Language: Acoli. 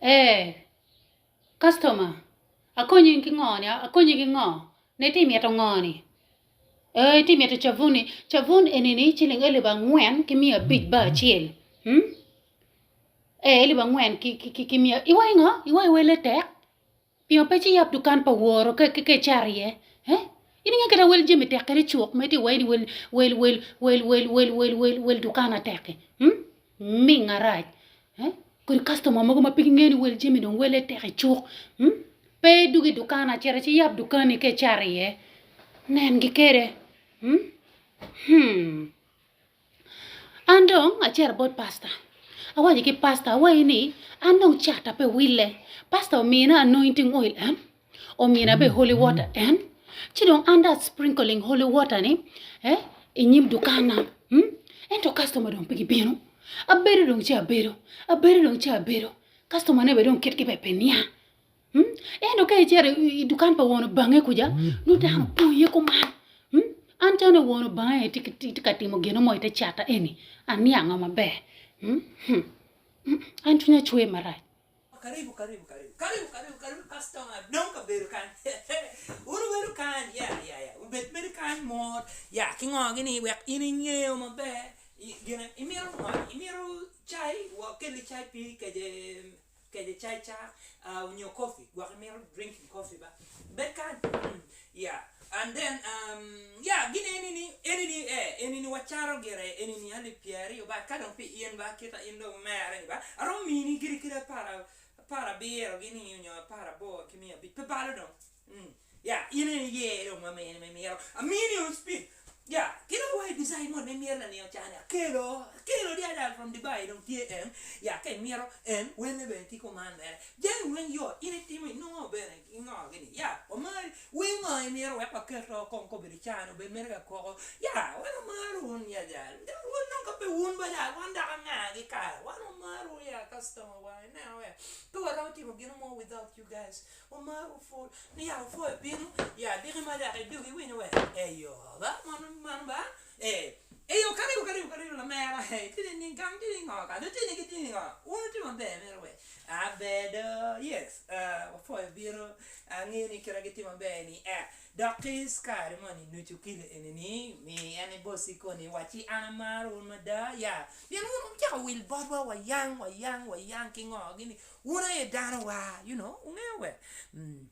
Ee, kastoma, akonyi ki ngo ni? Akonyi ki ngo? Ne itye mito ngo ni? Ee, itye mito cabun-ni? Cabun eni-ni ciling alip angwen ki miya abic bar acel. Ee, alip angwen ki miya, iwaci ngo? Iwaci wele tek? Pingo pe ci yab dukan pa woro ka icato iye? Eh? In inge kit ma wel jami tek kwede i cuk ma itye iwaci ni wel wel wel wel wel wel wel wel wel dukana tek-ki? Hmm? Ming arac. Eh? Kodi kastoma mogo ma pe gingeyo ni wel jami dong welle tek i cuk. Hmm? Pe idug i dukana, cit ci yab dukanni ka icato iye. Nengi kwede. Hmm? Hmm. An dong acito bot pasta, awaco ki pasta awaci ni an dong catta pe wille, pasta omina anointing oil en, omina bene holy water en, ci dong an dong a sprinkling holy water ni i nyim dukanna ento kastoma dong pe gibino, abedo dong ci abedo, abedo dong ci abedo, kastomane bene dong kitgi bene pe niang. Ento ka icito i dukan pa won obange kuca, nongo dano opong iye kuman. An calo ni won obange aye tye ka timo gin mo i te cata eni, aniango maber. An cwinya cwer marac. Karibu karibu karibu karibu karibu karibu customer dong kabedo kany wun wubedo kany ya ya ya wubed bedo kany mot ya ki ngo gini wek in ingeyo maber gine imito ngo imito cai wakelli cai pii kece kede cai cak nyo coffee gwok imito drinking coffee ba bed kany ya and then ya gin eni ni eni ni eh eni ni wacato gire eni ni alip pyeraryo ba ka dong pi in ba kita in dong mere ni ba aromo mini gire kadi apar aparabiro gini nyo aparaboro ki miya abic pe balo dong. Ya, in aye iye dong ma mene ma imito. Amini on speed. Ya, ki dong wa i design moni ma imito lanino cani akelo, akelo di adal from Dubai dong tye en. Ya, ka imito en, welle bene tye kuman mere. Jami weng yot, in itimo inongo bene ingo gini. Ya, wamari, wel ngo imito wek waketo kong kobedo cani obed mere ka koko. Ya, wan wamaro wun ya jal. Dok wun dong ka pe wun ba dal, wan dok anga gi kara. Wan wamaro ya customer wa, ineno we. Pe waromo timo gino mo without you guys. Omaro pwod ni ya opwoyo bino ya diki ma dok idugi iwinyo we eyo ba mano mano ba ee eyo karibu karibu karibu lamera ee tye ni gang tye ni ngo ka lutini gitye ni ngo wun wutye maber mito we abedo yes wapwoyo bino angeyo ni kite gitye maber ni ee dok ki cukari moni nucu kilo eni ni mi en ibosi koni wacci an amaro wun mada ya pien wun wucako wil botwa wayang wayang wayang ki ngo gini Wun aye dano wa, you know, wungeyo we.